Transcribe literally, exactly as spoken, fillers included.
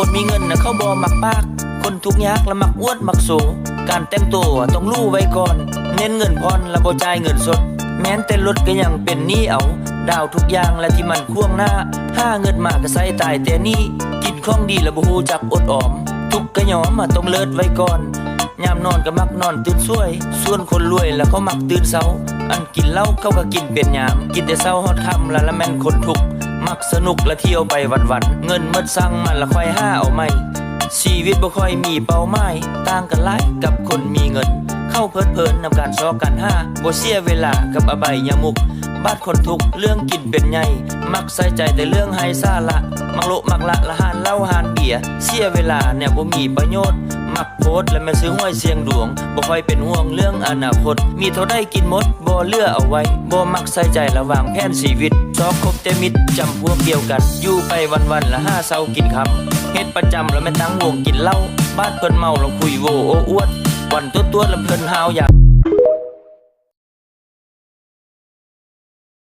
คนมีเงินนะเขาบ่มักปาก คนทุกข์ยากละมักอวดมักโชว์ การแต่งตัวต้องหรูไว้ก่อน เน้นเงินผ่อนละบ่จ่ายเงินสด แม้นแต่รถก็ยังเป็นหนี้เอา ดาวทุกอย่างและที่มันขวางหน้า หาเงินมาก็ใช้ตายแต่หนี้ กินของดีละบ่ฮู้จักอดออม ทุกข์ก็ยอมมาต้องเลิศไว้ก่อน ยามนอนก็มักนอนตื่นสวย ส่วนคนรวยแล้วเขามักตื่นเช้า อันกินเหล้าเขาก็กินเป็นยาม กินแต่เช้าฮอดค่ำละละแม่นคนทุกข์ มักสนุกละเที่ยวไปวันๆ เงินหมดสั่งมาละค่อยหาเอาใหม่ ชีวิตบ่ค่อยมีเป้าหมาย ต่างกันหลายกับคนมีเงิน เขาเพลิดเพลินนำการซอกการหา บ่เสียเวลากับอบายมุข บาดคนทุกข์เรื่องกินเป็นใหญ่ มักใส่ใจแต่เรื่องไร้สาระ มักโละมักละละหานเหล้าหานเบียร์ เสียเวลาแนวบ่มีประโยชน์ มักโพสต์และแม่นซื้อหวยเสี่ยงดวง บ่ค่อยเป็นห่วงเรื่องอนาคต มีเท่าใดกินหมด บ่เหลือเอาไว้ บ่มักใส่ใจและวางแผนชีวิต ซอกคบแต่มิตรจำพวกเดียวกัน อยู่ไปวันๆ ละหาเช้ากินค่ำ เฮ็ดประจำแล้วแม่นตั้งวงกินเหล้า บาดเพิ่นเมาแล้วคุยโวโอ้อวด วันตรวจๆ แล้วเพิ่นหาวยา